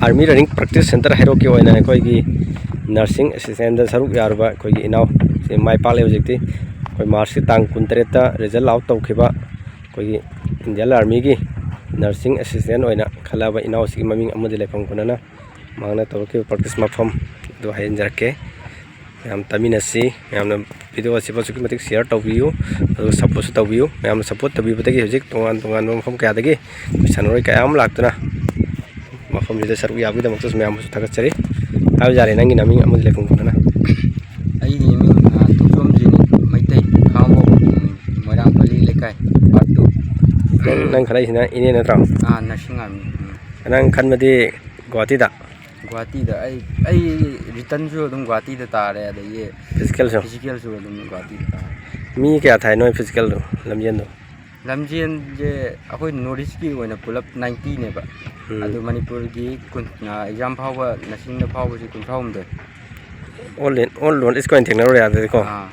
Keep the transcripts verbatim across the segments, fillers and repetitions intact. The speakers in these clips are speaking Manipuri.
Army Running Practice Center ꯍꯩꯔꯣꯛꯀꯤ ꯑꯣꯏꯅ ꯑꯩꯈꯣꯏꯒꯤ nursing assistant ꯗ ꯁꯔꯨꯛ ꯌꯥꯔꯨꯕ ꯑꯩꯈꯣꯏꯒꯤ ꯏꯅꯥꯎꯁꯦ ꯃꯥꯏ ꯄꯥꯛꯂꯦ ꯍꯧꯖꯤꯛꯇꯤ꯫ ꯑꯩꯈꯣꯏ March ꯀꯤ ꯇꯥꯡ ꯀꯨꯟꯇꯔꯦꯠꯇ result out ꯇꯧꯈꯤꯕ ꯑꯩꯈꯣꯏꯒꯤ Indian Army ꯒꯤ nursing assistant ꯑꯣꯏꯅ ꯈꯜꯂꯛꯑꯕ ꯏꯅꯥꯎꯁꯤꯒꯤ ꯃꯃꯤꯡ ꯑꯃꯗꯤ ꯂꯩꯐꯝ ꯈꯨꯟꯅꯅ ꯃꯍꯥꯛꯅ ꯇꯧꯔꯛꯈꯤꯕ practice ꯃꯐꯝ ꯑꯗꯨ ꯍꯥꯏꯖꯤꯟꯖꯔꯛꯀꯦ꯫ ꯃꯌꯥꯝ ꯇꯥꯃꯤꯟꯅꯁꯤ꯫ ꯃꯌꯥꯝꯅ video ꯑꯁꯤꯕꯨ ꯑꯁꯨꯛꯀꯤ ꯃꯇꯤꯛ share ꯇꯧꯕꯤꯌꯨ, ꯑꯗꯨꯒ support ꯁꯨ ꯇꯧꯕꯤꯌꯨ꯫ ꯃꯌꯥꯝꯅ support ꯇꯧꯕꯤꯕꯗꯒꯤ ꯍꯧꯖꯤꯛ ꯇꯣꯉꯥꯟ ꯇꯣꯉꯥꯟꯕ ꯃꯐꯝ ꯀꯌꯥꯗꯒꯤ ꯑꯩꯈꯣꯏ ꯁꯥꯟꯅꯔꯣꯏ ꯀꯌꯥ ꯑꯃ ꯂꯥꯛꯇꯨꯅ ꯃꯐꯝꯁꯤꯗ ꯁꯔꯨꯛ ꯌꯥꯕꯒꯤꯗꯃꯛꯇꯁꯨ ꯃꯌꯥꯝꯕꯨꯁꯨ ꯊꯥꯒꯠꯆꯔꯤ꯫ ꯍꯥꯏꯕ ꯌꯥꯔꯦ, ꯅꯪꯒꯤ ꯅꯃꯤꯡ ꯑꯃꯗꯤ ꯂꯩꯐꯝ ꯈꯨꯟꯅꯅ꯫ ꯑꯩꯒꯤ ꯃꯤꯡ, ꯑ, ꯊꯣꯡꯖꯣꯝ ꯖꯤꯅꯤ, ꯃꯩꯇꯩ, ꯈꯥꯉꯕꯣꯛ, ꯎꯝ, ꯃꯣꯏꯔꯥꯡꯄꯜꯂꯤ ꯂꯩꯀꯥꯏ, part two꯫ ꯅꯪ ꯈꯜꯂꯛꯏꯁꯤꯅ ꯏꯅꯦ ꯅꯠꯇ꯭ꯔꯣ? ꯑꯥ, nursing army꯫ ꯎꯝ꯫ ꯅꯪ ꯈꯟꯕꯗꯤ ꯒꯨꯍꯥꯇꯤꯗ? ꯒꯨꯍꯥꯇꯤꯗ꯫ ꯑꯩ, ꯑꯩ written ꯁꯨ ꯑꯗꯨꯝ ꯒꯨꯍꯥꯇꯤꯗ ꯇꯥꯔꯦ, ꯑꯗꯒꯤ physical ꯁꯨ? Physical ꯁꯨ ꯑꯗꯨꯝ ꯒꯨꯍꯥꯇꯤꯗ ꯇꯥꯔꯦ꯫ ꯃꯤ ꯀꯌꯥ ꯊꯥꯏ ꯅꯣꯏ physical ꯗꯣ, ꯂꯝꯖꯦꯟꯗꯣ? ꯂꯝꯖꯦꯟꯁꯦ ꯑꯩꯈꯣꯏ North East ꯀꯤ ꯑꯣꯏꯅ ꯄꯨꯂꯞ ninety ꯅꯦꯕ꯫ ꯎꯝ꯫ ꯑꯗꯨ ꯃꯅꯤꯄꯨꯔꯒꯤ ꯀꯨꯟ, ꯑ, exam ꯐꯥꯎꯕ, nursing ꯗ ꯐꯥꯎꯕꯁꯦ ꯀꯨꯟꯊ꯭ꯔꯥ ꯍꯨꯝꯗꯣꯏ꯫ All in, all North East ꯀꯤ ꯑꯣꯏꯅ ꯊꯦꯡꯅꯔꯨꯔꯦ ꯑꯗꯨꯗꯤꯀꯣ? ꯑꯥ꯫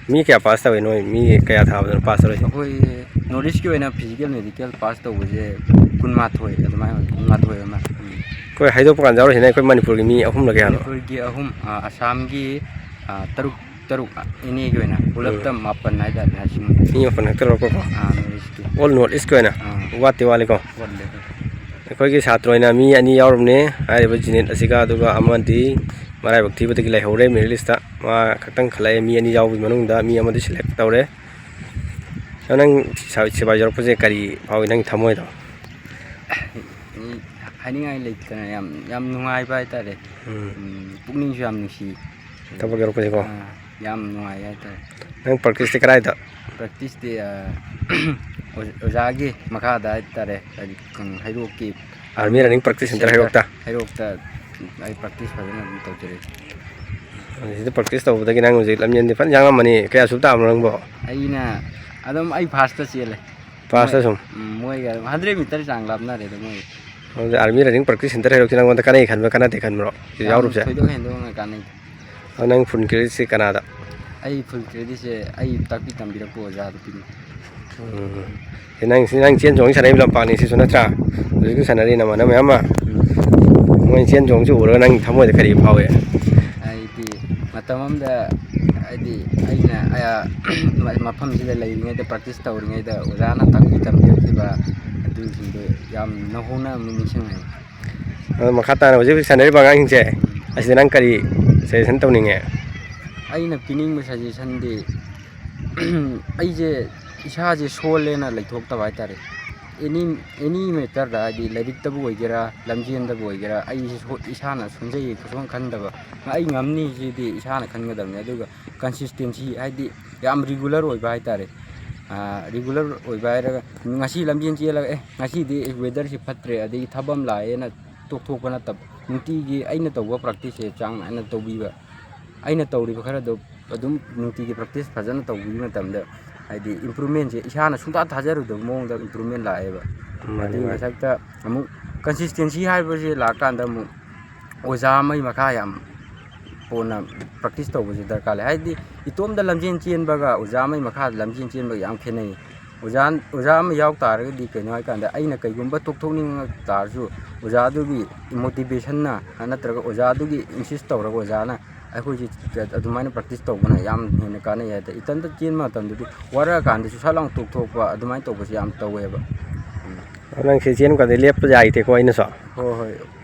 ꯃꯤ ꯀꯌꯥ pass ꯇꯧꯏ ꯅꯣꯏ? ꯃꯤ ꯀꯌꯥ ꯊꯥꯕꯗꯅꯣ pass ꯇꯧꯔꯤꯁꯦ? ꯑꯩꯈꯣꯏ North East ꯀꯤ ꯑꯣꯏꯅ physical medical pass ꯇꯧꯕꯁꯦ ꯀꯨꯟꯃꯥꯊꯣꯏ ꯑꯗꯨꯃꯥꯏꯅ ꯑꯣꯏ, ꯀꯨꯟꯃꯥꯊꯣꯏ ꯑꯃ꯫ ꯎꯝ꯫ ꯑꯩꯈꯣꯏ ꯍꯥꯏꯗꯣꯛꯄ ꯀꯥꯟꯗ ꯌꯥꯎꯔꯤꯁꯤꯅ ꯑꯩꯈꯣꯏ ꯃꯅꯤꯄꯨꯔꯒꯤ ꯃꯤ ꯑꯍꯨꯝꯂ ꯀꯌꯥꯅꯣ? ꯃꯅꯤꯄꯨꯔꯒꯤ ꯑꯍꯨꯝ, ꯑ, ꯑꯁꯥꯝꯒꯤ, ꯑ, ꯇꯔꯨꯛ, ꯇꯔꯨꯛ, ꯏꯅꯦꯒꯤ ꯑꯣꯏꯅ ꯄꯨꯂꯞꯇ ꯎꯝ꯫ ꯃꯥꯄꯟ ꯍꯥꯏꯇꯥꯔꯦ, ꯅꯔꯁꯤꯡ꯫ ꯃꯤ ꯃꯥꯄꯟ ꯈꯛꯇ ꯂꯧꯔꯛꯄꯀꯣ? ꯑꯥ, North East ꯀꯤ꯫ All North East ꯀꯤ ꯑꯣꯏꯅ? ꯑꯥ꯫ ꯋꯥꯠꯇꯤ ꯋꯥꯠꯂꯤꯀꯣ? ꯋꯥꯠꯂꯤ꯫ ꯑꯩꯈꯣꯏꯒꯤ ꯁꯥꯇ꯭ꯔ ꯑꯣꯏꯅ ꯃꯤ ꯑꯅꯤ ꯌꯥꯎꯔꯕꯅꯦ, ꯍꯥꯏꯔꯤꯕ ꯖꯤꯅꯦꯠ ꯑꯁꯤꯒ, ꯑꯗꯨꯒ ꯑꯃꯗꯤ ꯃꯔꯥꯏꯕꯛ ꯊꯤꯕꯗꯒꯤ ꯂꯩꯍꯧꯔꯦ merit list ꯇ꯫ ꯃꯥ ꯈꯛꯇꯪ ꯈꯜꯂꯛꯑꯦ, ꯃꯤ ꯑꯅꯤ ꯌꯥꯎꯕꯒꯤ ꯃꯅꯨꯡꯗ ꯃꯤ ꯑꯃꯗꯤ select ꯇꯧꯔꯦ꯫ ꯑꯗꯣ ꯅꯪ ꯁꯤꯐꯥꯏ, ꯁꯤꯐꯥꯏ ꯌꯥꯎꯔꯛꯄꯁꯦ ꯀꯔꯤ ꯐꯥꯎꯏ ꯅꯪꯒꯤ ꯊꯃꯣꯏꯗꯣ? ꯍꯥꯏꯅꯤꯡꯉꯥꯏ ꯂꯩꯇꯅ ꯌꯥꯝ, ꯌꯥꯝ ꯅꯨꯡꯉꯥꯏꯕ ꯍꯥꯏꯇꯥꯔꯦ꯫ ꯎꯝ꯫ ꯎꯝ, ꯄꯨꯛꯅꯤꯡꯁꯨ ꯌꯥꯝ ꯅꯨꯡꯁꯤ꯫ ꯊꯕꯛ ꯌꯥꯎꯔꯛꯄꯁꯦꯀꯣ? ꯑꯥ, ꯌꯥꯝ ꯅꯨꯡꯉꯥꯏ ꯍꯥꯏꯇꯥꯔꯦ꯫ ꯅꯪ practice ꯇꯤ ꯀꯗꯥꯏꯗ? Practice ꯇꯤ, ꯑꯥ, ꯑꯣꯖꯥ-, ꯑꯣꯖꯥꯒꯤ ꯃꯈꯥꯗ ꯍꯥꯏꯇꯥꯔꯦ, ꯍꯥꯏꯗꯤ, ꯎꯝ, ꯍꯩꯔꯣꯛꯀꯤ Army Running Practice Center center ꯍꯩꯔꯣꯛꯇ? ꯍꯩꯔꯣꯛꯇ ꯑꯩ practice ꯐꯖꯅ ꯑꯗꯨꯝ ꯇꯧꯖꯔꯛꯏ꯫ ꯁꯤꯗ practice ꯇꯧꯕꯗꯒꯤ ꯅꯪ ꯍꯧꯖꯤꯛ ꯂꯝꯖꯦꯟꯗꯤ ꯐꯖꯅ ꯌꯥꯡꯉꯝꯃꯅꯤ꯫ ꯀꯌꯥ ꯁꯨꯕ ꯇꯥꯕꯅꯣ ꯅꯪꯕꯣ? ꯑꯩꯅ ꯑꯗꯨꯝ ꯑꯩ first ꯇ ꯆꯦꯜꯂꯦ꯫ First ꯇ ꯃꯣꯏ-, ꯁꯨꯝ? ꯎꯝ, ꯃꯣꯏꯒ ꯑꯗꯨꯝ hundred meter ꯆꯥꯡ ꯂꯥꯞꯅꯔꯦꯗ ꯃꯣꯏꯒ꯫ ꯑꯗꯨꯗꯤ Army Running Practice Center ꯍꯩꯔꯣꯛꯁꯤ ꯅꯪꯉꯣꯟꯗ ꯀꯥꯟꯅꯩ ꯈꯟꯕ꯭ꯔꯥ, ꯀꯥꯟꯅꯗꯦ ꯈꯟꯕ꯭ꯔꯣ? ꯁꯤ ꯌꯥꯝ ꯌꯥꯎꯔꯨꯕꯁꯦ? ꯊꯣꯏꯗꯣꯛ ꯍꯦꯟꯗꯣꯛꯅ ꯀꯥꯟꯅꯩ꯫ ꯑꯗꯣ ꯅꯪ full credit ꯁꯤ ꯀꯅꯥꯗ? ꯑꯩ full credit ꯁꯦ ꯑꯩ ꯇꯥꯛꯄꯤ ꯇꯝꯕꯤꯔꯛꯄ ꯑꯣꯖꯥꯗ ꯄꯤꯅꯤ꯫ ꯎꯝ꯫ ꯁꯤ ꯅꯪ, ꯁꯤ ꯅꯪ ꯆꯦꯟ ꯆꯣꯡ ꯁꯥꯟꯅꯔꯤꯕ ꯂꯝꯄꯥꯛꯅꯤ ꯁꯤꯁꯨ, ꯅꯠꯇ꯭ꯔꯥ? ꯍꯧꯖꯤꯛꯁꯨ ꯁꯥꯟꯅꯔꯤ ꯅꯃꯥꯟꯅꯕ ꯃꯌꯥꯝ ꯑꯃ꯫ ꯎꯝ꯫ ꯅꯪ ꯆꯦꯟ ꯆꯣꯡꯁꯤ ꯎꯔꯒ ꯅꯪ ꯊꯃꯣꯏꯗ ꯀꯔꯤ ꯐꯥꯎꯏ? ꯍꯥꯏꯗꯤ ꯃꯇꯝ ꯑꯃꯗ, ꯍꯥꯏꯗꯤ ꯑꯩꯅ, ꯑ, ꯃ-, ꯃꯐꯝꯁꯤꯗ ꯂꯩꯔꯤꯉꯩꯗ, ꯄ꯭ꯔꯦꯛꯇꯤꯁ ꯇꯧꯔꯤꯉꯩꯗ ꯑꯣꯖꯥꯅ ꯇꯥꯛꯄꯤ ꯇꯝꯕꯤꯔꯛꯈꯤꯕ ꯑꯗꯨꯁꯤꯡꯗꯣ ꯌꯥꯝ ꯅꯧꯍꯧꯅ ꯑꯃꯨꯛ ꯅꯤꯡꯁꯤꯡꯉꯛꯑꯦ꯫ ꯑꯗꯣ ꯃꯈꯥ ꯇꯥꯅ ꯍꯧꯖꯤꯛ ꯍꯧꯖꯤꯛ ꯁꯥꯟꯅꯔꯤꯕ ꯑꯉꯥꯡꯁꯤꯡꯁꯦ, ꯎꯝ꯫ ꯑꯁꯤꯗ ꯅꯪ ꯀꯔꯤ ꯁꯖꯦꯁꯟ ꯇꯧꯅꯤꯡꯉꯦ? ꯑꯩꯅ ꯄꯤꯅꯤꯡꯕ ꯁꯖꯦꯁꯟꯗꯤ, ꯑꯩꯁꯦ ꯏꯁꯥꯁꯦ ꯁꯣꯜꯂꯦꯅ ꯂꯩꯊꯣꯛꯇꯕ ꯍꯥꯏꯇꯥꯔꯦ꯫ ꯑꯦꯅꯤ, ꯑꯦꯅꯤ ꯃꯦꯇꯔꯗ, ꯍꯥꯏꯗꯤ ꯂꯥꯏꯔꯤꯛꯇꯕꯨ ꯑꯣꯏꯒꯦꯔꯥ, ꯂꯝꯖꯦꯟꯗꯕꯨ ꯑꯣꯏꯒꯦꯔꯥ, ꯑꯩꯁꯦ ꯁꯣ-, ꯏꯁꯥꯅ ꯁꯣꯟꯖꯩꯌꯦ ꯀꯩꯁꯨꯝ ꯈꯟꯗꯕ, ꯑꯩ ꯉꯝꯅꯤ ꯁꯤꯗꯤ ꯏꯁꯥꯅ ꯈꯟꯒꯗꯕꯅꯤ꯫ ꯑꯗꯨꯒ ꯀꯟꯁꯤꯁꯇꯦꯟꯁꯤ, ꯍꯥꯏꯗꯤ ꯌꯥꯝ ꯔꯤꯒꯨꯂꯔ ꯑꯣꯏꯕ ꯍꯥꯏꯇꯥꯔꯦ꯫ ꯑꯥ, ꯔꯤꯒꯨꯂꯔ ꯑꯣꯏꯕ ꯍꯥꯏꯔꯒ ꯉꯁꯤ ꯂꯝꯖꯦꯟ ꯆꯦꯜꯂꯒ, "ꯑꯦ, ꯉꯁꯤꯗꯤ ꯋꯦꯗꯔꯁꯤ ꯐꯠꯇ꯭ꯔꯦ, ꯑꯗꯒꯤ ꯊꯕꯛ ꯑꯃ ꯂꯥꯛꯑꯦꯅ" ꯇꯣꯛꯊꯣꯛꯄ ꯅꯠꯇꯕ, ꯅꯨꯡꯇꯤꯒꯤ ꯑꯩꯅ ꯇꯧꯕ ꯄ꯭ꯔꯦꯛꯇꯤꯁꯁꯦ ꯆꯥꯡ ꯅꯥꯏꯅ ꯇꯧꯕꯤꯕ, ꯑꯩꯅ ꯇꯧꯔꯤꯕ ꯈꯔꯗꯣ ꯑꯗꯨꯝ ꯅꯨꯡꯇꯤꯒꯤ ꯄ꯭ꯔꯦꯛꯇꯤꯁ ꯐꯖꯅ ꯇꯧꯕꯤꯕ ꯃꯇꯝꯗ, ꯍꯥꯏꯗꯤ ꯏꯝꯄ꯭ꯔꯨꯚꯃꯦꯟꯁꯦ ꯏꯁꯥꯅ ꯁꯨꯡꯊꯥ ꯊꯥꯖꯔꯨꯗꯕ ꯃꯑꯣꯡꯗ ꯏꯝꯄ꯭ꯔꯨꯚꯃꯦꯟ ꯂꯥꯛꯑꯦꯕ꯫ ꯃꯥꯅꯤ, ꯑꯗꯨꯒꯤ ꯃꯥꯅꯤ꯫ ꯃꯊꯛꯇ ꯑꯃꯨꯛ ꯀꯟꯁꯤꯁꯇꯦꯟꯁꯤ ꯍꯥꯏꯕꯁꯦ ꯂꯥꯛꯑꯀꯥꯟꯗ ꯑꯃꯨꯛ ꯑꯣꯖꯥ ꯑꯃꯒꯤ ꯃꯈꯥ ꯌꯥꯝ ꯄꯣꯟꯅ ꯄ꯭ꯔꯦꯛꯇꯤꯁ ꯇꯧꯕꯁꯦ ꯗꯔꯀꯥꯔ ꯂꯩ꯫ ꯍꯥꯏꯗꯤ ꯏꯇꯣꯝꯗ ꯂꯝꯖꯦꯟ ꯆꯦꯟꯕꯒ ꯑꯣꯖꯥ ꯑꯃꯒꯤ ꯃꯈꯥꯗ ꯂꯝꯖꯦꯟ ꯆꯦꯟꯕꯒ ꯌꯥꯝ ꯈꯦꯠꯅꯩ꯫ ꯑꯣꯖꯥ, ꯑꯣꯖꯥ ꯑꯃ ꯌꯥꯎ ꯇꯥꯔꯒꯗꯤ ꯀꯩꯅꯣ ꯍꯥꯏꯀꯥꯟꯗ, ꯑꯩꯅ ꯀꯩꯒꯨꯝꯕ ꯇꯣꯛꯊꯣꯛꯅꯤꯡꯉ ꯇꯥꯔꯁꯨ, ꯑꯣꯖꯥꯗꯨꯒꯤ ꯃꯣꯇꯤꯚꯦꯁꯟꯅ ꯅꯠꯇ꯭ꯔꯒ ꯑꯣꯖꯥꯗꯨꯒꯤ ꯏꯟꯁꯤꯁ ꯇꯧꯔꯒ ꯑꯣꯖꯥꯅ ꯑꯩꯈꯣꯏꯁꯤ ꯑꯗꯨꯃꯥꯏꯅ ꯄ꯭ꯔꯦꯛꯇꯤꯁ ꯇꯧꯕꯅ ꯌꯥꯝ ꯍꯦꯟꯅ ꯀꯥꯟꯅꯩ ꯍꯥꯏ ꯇꯥꯔꯦ꯫ ꯏꯊꯟꯇ ꯆꯦꯟꯕ ꯃꯇꯝꯗꯗꯤ ꯋꯥꯔꯛꯑꯀꯥꯟꯗꯁꯨ ꯁꯠ ꯂꯥꯎꯅ ꯇꯣꯛꯊꯣꯛꯄ ꯑꯗꯨꯃꯥꯏꯅ ꯇꯧꯕꯁꯦ ꯌꯥꯝ ꯇꯧꯋꯦꯕ꯫ ꯎꯝ꯫ ꯅꯪ ꯁꯤ ꯆꯦꯟꯕ ꯀꯥꯟꯗ ꯂꯦꯞꯄ ꯌꯥꯏꯇꯦꯀꯣ ꯑꯩꯅꯁꯨ꯫ ꯍꯣꯏ, ꯍꯣꯏ꯫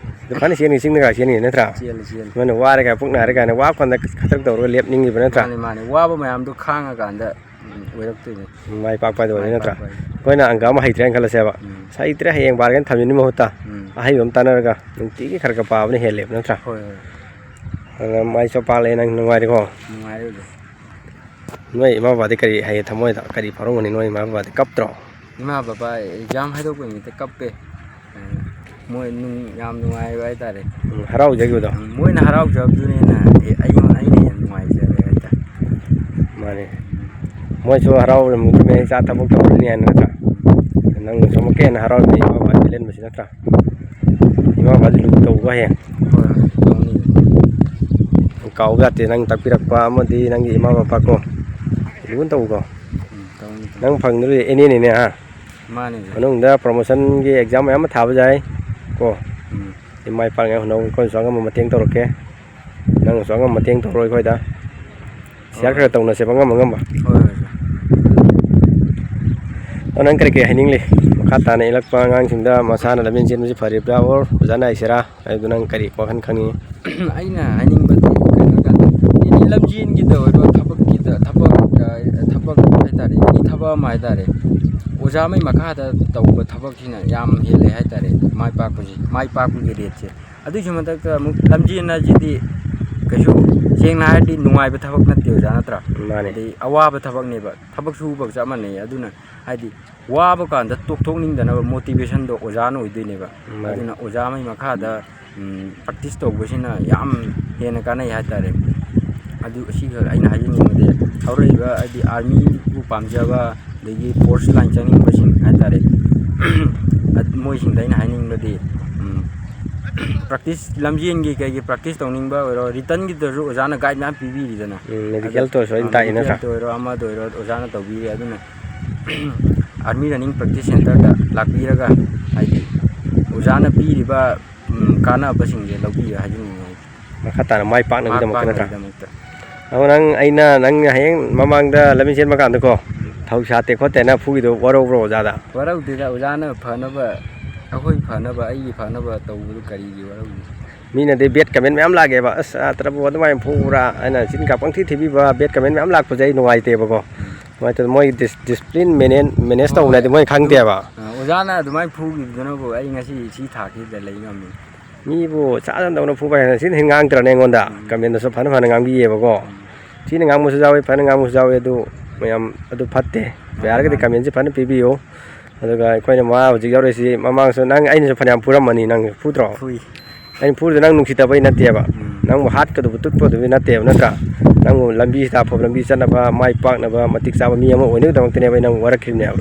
ꯑꯗꯨ ꯐꯅ ꯆꯦꯟꯒꯦ ꯆꯤꯡꯗꯒ ꯆꯦꯟꯒꯦ ꯅꯠꯇ꯭ꯔꯥ? ꯆꯦꯜꯂꯦ, ꯆꯦꯜꯂꯦ꯫ ꯅꯣꯏꯅ ꯋꯥꯔꯦ ꯀꯥꯏꯅ, ꯄꯨꯛ ꯅꯥꯔꯦ ꯀꯥꯏꯅ, ꯋꯥꯕ ꯀꯥꯟꯗ ꯈꯗ꯭ꯔꯛ ꯇꯧꯔꯒ ꯂꯦꯞꯅꯤꯡꯉꯤꯕ ꯅꯠꯇ꯭ꯔꯥ? ꯃꯥꯅꯦ, ꯃꯥꯅꯦ꯫ ꯋꯥꯕ ꯃꯌꯥꯝꯗꯣ ꯈꯥꯡꯉꯀꯥꯟꯗ, ꯎꯝ, ꯑꯣꯏꯔꯛꯇꯣꯏꯅꯦ꯫ ꯃꯥꯏ ꯄꯥꯛꯄ ꯍꯥꯏꯗꯣ ꯃꯥꯏ ꯑꯣꯏꯗꯣꯏ ꯅꯠꯇ꯭ꯔꯥ? ꯄꯥꯛꯄ ꯍꯥꯏꯗꯣ꯫ ꯑꯩꯈꯣꯏꯅ ꯑꯪꯀ ꯑꯃ ꯍꯩꯇ꯭ꯔꯦꯅ ꯈꯜꯂꯁꯦꯕ꯫ ꯎꯝ꯫ ꯑꯁ, ꯍꯩꯇ꯭ꯔꯦ, ꯍꯌꯦꯡ ꯄꯥꯔꯒꯦꯅ ꯊꯝꯈꯤꯕꯒꯤ ꯃꯍꯨꯠꯇ ꯎꯝ꯫ ꯑꯍꯩꯕ ꯑꯃ ꯇꯥꯟꯅꯔꯒ ꯅꯨꯡꯇꯤꯒꯤ ꯈꯔ ꯈꯔ ꯄꯥꯕꯅ ꯍꯦꯜꯂꯦꯕ ꯅꯠꯇ꯭ꯔꯥ? ꯍꯣꯏ, ꯍꯣꯏ꯫ ꯑꯗꯨꯅ ꯃꯥꯏꯁꯨ ꯄꯥꯛꯂꯦ, ꯅꯪ ꯅꯨꯡꯉꯥꯏꯔꯦꯀꯣ? ꯅꯨꯡꯉꯥꯏꯔꯦ ꯑꯣꯖꯥ꯫ ꯅꯣꯏ ꯏꯃꯥ ꯕꯕꯥꯗꯤ ꯀꯔꯤ ꯍꯥꯏꯌꯦ, ꯊꯃꯣꯏꯗ ꯀꯔꯤ ꯐꯥꯎꯔꯝꯒꯅꯤ? ꯅꯣꯏ ꯏꯃꯥ ꯕꯕꯥꯗꯤ ꯀꯞꯇ꯭ꯔꯣ? ꯏꯃꯥ ꯕꯕꯥ ꯑꯦꯛꯖꯥꯝ ꯍꯥꯏꯗꯣꯛꯄ ꯅꯨꯃꯤꯠꯇ ꯀꯞꯄꯦ꯫ ꯃꯣꯏ ꯅꯨꯡ-, ꯌꯥꯝ ꯅꯨꯡꯉꯥꯏꯕ ꯍꯥꯏꯇꯥꯔꯦ꯫ ꯎꯝ, ꯍꯔꯥꯎꯖꯈꯤꯕꯗꯣ? ꯎꯝ, ꯃꯣꯏꯅ ꯍꯔꯥꯎꯖꯕꯗꯨꯅ ꯍꯦꯟꯅ, ꯑꯦ, ꯑꯩꯉꯣꯟꯗ, ꯑꯩꯅ ꯍꯦꯟꯅ ꯅꯨꯡꯉꯥꯏꯖꯔꯦ ꯍꯥꯏꯇꯥꯔꯦ꯫ ꯃꯥꯅꯦ꯫ ꯃꯣꯏꯁꯨ ꯍꯔꯥꯎꯔꯝꯒꯅꯤ, ꯏꯆꯥ ꯊꯕꯛ ꯇꯧꯔꯅꯤ ꯍꯥꯏꯅ ꯅꯠꯇ꯭ꯔꯥ? ꯅꯪꯅꯁꯨ ꯑꯃꯨꯛꯀ ꯍꯦꯟꯅ ꯍꯔꯥꯎꯔꯝꯒꯅꯤ, ꯏꯃꯥ ꯕꯕꯥ ꯄꯦꯜꯍꯟꯕꯁꯤ ꯅꯠꯇ꯭ꯔꯥ? ꯏꯃꯥ ꯕꯕꯥꯁꯨ ꯂꯨꯅ ꯇꯧꯀꯣ ꯍꯌꯦꯡ꯫ ꯍꯣꯏ, ꯍꯣꯏ, ꯇꯧꯅꯤ꯫ ꯀꯥꯎꯕ ꯌꯥꯗꯦ, ꯅꯪ ꯇꯥꯛꯄꯤꯔꯛꯄ ꯑꯃꯗꯤ ꯅꯪꯒꯤ ꯏꯃꯥ ꯕꯕꯥ ꯀꯣ, ꯂꯨꯅ ꯇꯧꯀꯣ꯫ ꯎꯝ, ꯇꯧꯅꯤ, ꯇꯧꯅꯤ꯫ ꯅꯪ ꯐꯪꯗꯣꯔꯤ ꯑꯦꯟ ꯑꯦꯅꯤꯅꯦ, ꯍꯥ? ꯃꯥꯅꯦ, ꯃꯥꯅꯦ꯫ ꯃꯅꯨꯡꯗ ꯄ꯭ꯔꯣꯃꯣꯁꯟꯒꯤ ꯑꯦꯛꯖꯥꯝ ꯃꯌꯥꯝ ꯑꯃ ꯊꯥꯕ ꯌꯥꯏ ꯀꯣ꯫ ꯎꯝ꯫ ꯃꯥꯏ ꯄꯥꯛꯅ ꯍꯣꯠꯅꯧ꯫ ꯑꯩꯈꯣꯏꯅꯁꯨ ꯑꯉꯝꯕ ꯃꯇꯦꯡ ꯇꯧꯔꯛꯀꯦ, ꯅꯪꯅꯁꯨ ꯑꯉꯝꯕ ꯃꯇꯦꯡ ꯇꯧꯔꯣ ꯑꯩꯈꯣꯏꯗ꯫ ꯁꯤꯌꯥꯔ ꯈꯔ ꯇꯧꯅꯁꯦꯕ, ꯑꯉꯝ ꯑꯉꯝꯕ꯫ ꯍꯣꯏ, ꯍꯣꯏ, ꯁꯥꯔ꯫ ꯑꯗꯣ ꯅꯪ ꯀꯔꯤ ꯀꯔꯤ ꯍꯥꯏꯅꯤꯡꯂꯤ? ꯃꯈꯥ ꯇꯥꯅ ꯏꯜꯂꯛꯄ ꯑꯉꯥꯡꯁꯤꯡꯗ ꯃꯁꯥꯅ ꯂꯝꯖꯦꯟ ꯆꯦꯟꯕꯁꯤ ꯐꯔꯤꯕ꯭ꯔꯥ, or ꯑꯣꯖꯥꯅ ꯍꯥꯏꯁꯤꯔꯥ ꯍꯥꯏꯕꯗꯨ ꯅꯪ ꯀꯔꯤ ꯋꯥꯈꯜ ꯈꯟꯅꯤꯡꯉꯤ? ꯑꯩꯅ ꯍꯥꯏꯅꯤꯡꯕꯗꯤ ꯀꯩꯅꯣ ꯀꯥꯟꯗ, ꯑꯦꯅꯤ ꯂꯝꯖꯦꯟꯒꯤꯗ ꯑꯣꯏꯔꯣ, ꯊꯕꯛꯀꯤꯗ, ꯊꯕꯛ, ꯑ, ꯊꯕꯛ ꯍꯥꯏꯇꯥꯔꯦ, ꯑꯦꯅꯤ ꯊꯕꯛ ꯑꯃ ꯍꯥꯏꯇꯥꯔꯦ, ꯑꯣꯖꯥ ꯑꯃꯒꯤ ꯃꯈꯥꯗ ꯇꯧꯕ ꯊꯕꯛꯁꯤꯅ ꯌꯥꯝ ꯍꯦꯜꯂꯦ ꯍꯥꯏꯇꯥꯔꯦ ꯃꯥꯏ ꯄꯥꯛꯄꯁꯤ, ꯃꯥꯏ ꯄꯥꯛꯄꯒꯤ ꯔꯦꯠꯁꯦ꯫ ꯑꯗꯨꯒꯤꯁꯨ ꯃꯊꯛꯇ ꯑꯃꯨꯛ ꯂꯝꯖꯦꯟ ꯍꯥꯏꯁꯤꯗꯤ ꯀꯩꯁꯨ, ꯁꯦꯡꯅ ꯍꯥꯏꯔꯗꯤ, ꯅꯨꯡꯉꯥꯏꯕ ꯊꯕꯛ ꯅꯠꯇꯦ, ꯑꯣꯖꯥ, ꯅꯠꯇ꯭ꯔꯥ? ꯃꯥꯅꯦ꯫ ꯑꯗꯩ ꯑꯋꯥꯕ ꯊꯕꯛꯅꯦꯕ, ꯊꯕꯛ ꯁꯨꯕꯒ ꯆꯞ ꯃꯥꯟꯅꯩ꯫ ꯑꯗꯨꯅ ꯍꯥꯏꯗꯤ ꯋꯥꯕ ꯀꯥꯟꯗ ꯇꯣꯛꯊꯣꯛꯅꯤꯡꯗꯅꯕ ꯃꯣꯇꯤꯚꯦꯁꯟꯗꯣ ꯑꯣꯖꯥꯅ ꯑꯣꯏꯗꯣꯏꯅꯦꯕ꯫ ꯃꯥꯅꯦ꯫ ꯑꯗꯨꯅ ꯑꯣꯖꯥ ꯑꯃꯒꯤ ꯃꯈꯥꯗ, ꯎꯝ, ꯄ꯭ꯔꯦꯛꯇꯤꯁ ꯇꯧꯕꯁꯤꯅ ꯌꯥꯝ ꯍꯦꯟꯅ ꯀꯥꯟꯅꯩ ꯍꯥꯏꯇꯥꯔꯦ꯫ ꯑꯗꯨ ꯑꯁꯤꯈꯛ ꯑꯩꯅ ꯍꯥꯏꯖꯅꯤꯡꯕꯗꯤ, ꯍꯧꯔꯛꯏꯕ ꯍꯥꯏꯗꯤ ꯑꯥꯔꯃꯤꯕꯨ ꯄꯥꯝꯖꯕ, ꯑꯗꯒꯤ ꯐꯣꯔꯁ ꯂꯥꯏꯟ ꯆꯪꯅꯤꯡꯕꯁꯤꯡ ꯍꯥꯏꯇꯥꯔꯦ, ꯑꯗ ꯃꯣꯏꯁꯤꯡꯗ ꯑꯩꯅ ꯍꯥꯏꯅꯤꯡꯕꯗꯤ, ꯎꯝ, ꯄ꯭ꯔꯦꯛꯇꯤꯁ, ꯂꯝꯖꯦꯟꯒꯤ ꯀꯩꯒꯤ ꯄ꯭ꯔꯦꯛꯇꯤꯁ ꯇꯧꯅꯤꯡꯕ ꯑꯣꯏꯔꯣ, ꯔꯤꯇꯟꯒꯤꯗꯁꯨ ꯑꯣꯖꯥꯅ ꯒꯥꯏꯗ ꯃꯌꯥꯝ ꯄꯤꯕꯤꯔꯤꯗꯅ꯫ ꯎꯝ, ꯑꯗ, ꯃꯦꯗꯤꯀꯦꯜꯗ ꯑꯣꯏꯔꯁꯨ ꯑꯩꯅ ꯑ, ꯇꯥꯛꯏ ꯅꯠꯇ꯭ꯔꯥ? ꯃꯦꯗꯤꯀꯦꯜꯗ ꯑꯣꯏꯔꯣ, ꯑꯃꯗ ꯑꯣꯏꯔꯣ, ꯑꯣꯖꯥꯅ ꯇꯧꯕꯤꯔꯤ꯫ ꯑꯗꯨꯅ ꯑꯥꯔꯃꯤ ꯔꯟꯅꯤꯡ ꯄ꯭ꯔꯦꯛꯇꯤꯁ ꯁꯦꯟꯇꯔꯗ ꯂꯥꯛꯄꯤꯔꯒ, ꯍꯥꯏꯗꯤ, ꯑꯣꯖꯥꯅ ꯄꯤꯔꯤꯕ, ꯎꯝ, ꯀꯥꯟꯅꯕꯁꯤꯡꯁꯦ ꯂꯧꯕꯤꯌꯨ ꯍꯥꯏꯖꯅꯤꯡꯉꯤ꯫ ꯃꯈꯥ ꯇꯥꯅ ꯃꯥꯏ ꯃꯥꯏ ꯄꯥꯛꯅꯕꯒꯤꯗꯃꯛꯇ ꯅꯠꯇ꯭ꯔꯥ? ꯄꯥꯛꯅꯕꯒꯤꯗꯃꯛꯇ꯫ ꯑꯗꯣ ꯅꯪ, ꯑꯩꯅ ꯅꯪ ꯍꯌꯦꯡ ꯃꯃꯥꯡꯗ ꯂꯝꯖꯦꯟ ꯆꯦꯟꯕ ꯀꯥꯟꯗꯀꯣ, ꯊꯧꯁꯥꯠꯇꯦ ꯈꯣꯠꯇꯦꯅ ꯐꯨꯈꯤꯗꯣ ꯋꯥꯔꯧꯕ꯭ꯔꯣ ꯑꯣꯖꯥꯗ? ꯋꯥꯔꯧꯗꯦꯗ, ꯑꯣꯖꯥꯅ ꯐꯅꯕ, ꯑꯩꯈꯣꯏ ꯐꯅꯕ, ꯑꯩꯒꯤ ꯐꯅꯕ ꯇꯧꯕꯗꯨ ꯀꯔꯤꯒꯤ ꯋꯥꯔꯧꯅꯤ? ꯃꯤꯅꯗꯤ ꯕꯦꯠ ꯀꯃꯦꯟ ꯃꯌꯥꯝ ꯂꯥꯛꯑꯦꯕ, "ꯑꯁ, ꯁꯥꯇ꯭ꯔꯕꯨ ꯑꯗꯨꯃꯥꯏꯅ ꯐꯨꯕ꯭ꯔꯥ?" ꯍꯥꯏꯅ ꯆꯤꯟ ꯀꯥ ꯄꯪꯊꯤ ꯊꯤꯕꯤꯕ, ꯕꯦꯠ ꯀꯃꯦꯟ ꯃꯌꯥꯝ ꯂꯥꯛꯄꯁꯦ ꯑꯩ ꯅꯨꯡꯉꯥꯏꯇꯦꯕꯀꯣ꯫ ꯎꯝ꯫ ꯅꯨꯡꯉꯥꯏꯇꯦ, ꯃꯣꯏ ꯗꯤꯁ-, ꯗꯤꯁꯤꯄ꯭ꯂꯤꯟ ꯃꯦꯅꯦꯟ-, ꯃꯦꯅꯦꯖ ꯍꯣꯏ, ꯇꯧꯕꯅꯗꯤ ꯃꯣꯏ ꯑꯗꯨ, ꯈꯪꯗꯦꯕ꯫ ꯑ, ꯑꯣꯖꯥꯅ ꯑꯗꯨꯃꯥꯏꯅ ꯐꯨꯈꯤꯕꯗꯨꯅꯕꯨ ꯑꯩ ꯉꯁꯤ ꯁꯤ ꯊꯥꯛꯁꯤꯗ ꯂꯩ ꯉꯝꯃꯤ꯫ ꯃꯤꯕꯨ ꯆꯥꯗꯝꯗꯧꯅ ꯐꯨꯕ ꯍꯥꯏꯅ ꯁꯤꯅ ꯍꯦꯟꯅ ꯉꯥꯡꯗ꯭ꯔꯅꯦ ꯑꯩꯉꯣꯟꯗ? ꯎꯝ꯫ ꯀꯃꯦꯟꯗꯁꯨ ꯐꯅ ꯐꯅ ꯉꯥꯡꯕꯤꯌꯦꯕꯀꯣ꯫ ꯎꯝ꯫ ꯊꯤꯅ ꯉꯥꯡꯕꯁꯨ ꯌꯥꯎꯋꯤ, ꯐꯅ ꯉꯥꯡꯕꯁꯨ ꯌꯥꯎꯋꯤ, ꯑꯗꯨ ꯃꯌꯥꯝ ꯑꯗꯨ ꯐꯠꯇꯦ꯫ ꯃꯥꯅꯤ, ꯌꯥꯔꯒꯗꯤ ꯃꯥꯅꯤ꯫ ꯀꯃꯦꯟꯁꯦ ꯐꯅ ꯄꯤꯕꯤꯌꯨ꯫ ꯑꯗꯨꯒ ꯑꯩꯈꯣꯏꯅ ꯃꯥ ꯍꯧꯖꯤꯛ ꯌꯥꯎꯔꯛꯏꯁꯤ, ꯃꯃꯥꯡꯁꯨ ꯅꯪ, ꯑꯩꯅꯁꯨ ꯐꯅꯌꯥꯝ ꯐꯨꯔꯝꯃꯅꯤ, ꯅꯪ ꯐꯨꯗ꯭ꯔꯣ? ꯐꯨꯏ꯫ ꯑꯩꯅ ꯐꯨꯔꯤꯗꯣ ꯅꯪ ꯅꯨꯡꯁꯤꯗꯕꯩ ꯅꯠꯇꯦꯕ꯫ ꯎꯝ꯫ ꯅꯪꯕꯨ ꯍꯥꯠꯀꯗꯧꯕ, ꯇꯨꯠꯀꯗꯧꯕ ꯅꯠꯇꯦꯕ, ꯅꯠꯇ꯭ꯔꯥ? ꯅꯪꯕꯨ ꯂꯝꯕꯤꯁꯤꯗ ꯑꯐꯕ ꯂꯝꯕꯤ ꯆꯠꯅꯕ, ꯃꯥꯏ ꯄꯥꯛꯅꯕ, ꯃꯇꯤꯛ ꯆꯥꯕ ꯃꯤ ꯑꯃ ꯑꯣꯏꯅꯕꯒꯤꯗꯃꯛꯇꯅꯦꯕ ꯑꯩ ꯅꯪ ꯋꯥꯔꯛꯈꯤꯕꯅꯦꯕ꯫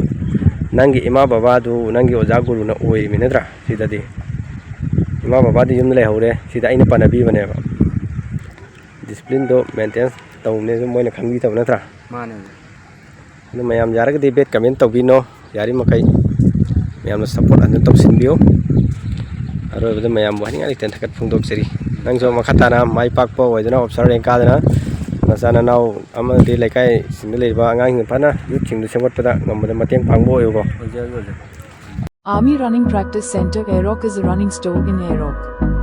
ꯅꯪꯒꯤ ꯏꯃꯥ ꯕꯕꯥꯗꯨ ꯅꯪꯒꯤ ꯑꯣꯖꯥ ꯒꯨꯔꯨꯅ ꯑꯣꯏꯔꯤꯃꯤ, ꯅꯠꯇ꯭ꯔꯥ? ꯁꯤꯗꯗꯤ ꯏꯃꯥ ꯕꯕꯥꯗꯤ ꯌꯨꯝꯗ ꯂꯩꯍꯧꯔꯦ, ꯁꯤꯗ ꯑꯩꯅ ꯄꯥꯟꯅꯕꯤꯕꯅꯦꯕ꯫ ꯗꯤꯁꯤꯄ꯭ꯂꯤꯟꯗꯣ ꯃꯦꯟꯇꯦꯟ ꯇꯧꯅꯦꯁꯨ ꯃꯣꯏꯅ ꯈꯪꯕꯤꯗꯕ, ꯅꯠꯇ꯭ꯔꯥ? ꯃꯥꯅꯦ꯫ ꯑꯗꯨ ꯃꯌꯥꯝ ꯌꯥꯔꯒꯗꯤ ꯕꯦꯠ ꯀꯃꯦꯟ ꯇꯧꯕꯤꯅꯣ, ꯌꯥꯔꯤꯃꯈꯩ ꯃꯌꯥꯝꯅ ꯁꯞꯄꯣꯔꯠ ꯑꯗꯨꯝ ꯇꯧꯁꯤꯟꯕꯤꯌꯨ꯫ ꯑꯔꯣꯏꯕꯗ ꯃꯌꯥꯝꯕꯨ ꯍꯥꯏꯅꯤꯡꯉꯥꯏ ꯂꯩꯇꯅ ꯊꯥꯒꯠꯄ ꯐꯣꯡꯗꯣꯛꯆꯔꯤ꯫ ꯅꯪꯁꯨ ꯃꯈꯥ ꯇꯥꯅ ꯃꯥꯏ ꯄꯥꯛꯄ ꯑꯣꯏꯗꯨꯅ, ꯑꯣꯐꯤꯁꯥꯔ ꯔꯦꯡ ꯀꯥꯗꯨꯅ, ꯅꯆꯥ ꯅꯅꯥꯎ ꯑꯃꯗꯤ ꯂꯩꯀꯥꯏꯁꯤꯡꯗ ꯂꯩꯔꯤꯕ ꯑꯉꯥꯡꯁꯤꯡ ꯐꯅ, ꯌꯨꯠꯁꯤꯡꯗꯨ ꯁꯦꯝꯒꯠꯄꯗ ꯉꯝꯕꯗ ꯃꯇꯦꯡ ꯄꯥꯡꯕ ꯑꯣꯏꯌꯨꯀꯣ꯫ Army Running Practice Center, Airok is a running store in Airok.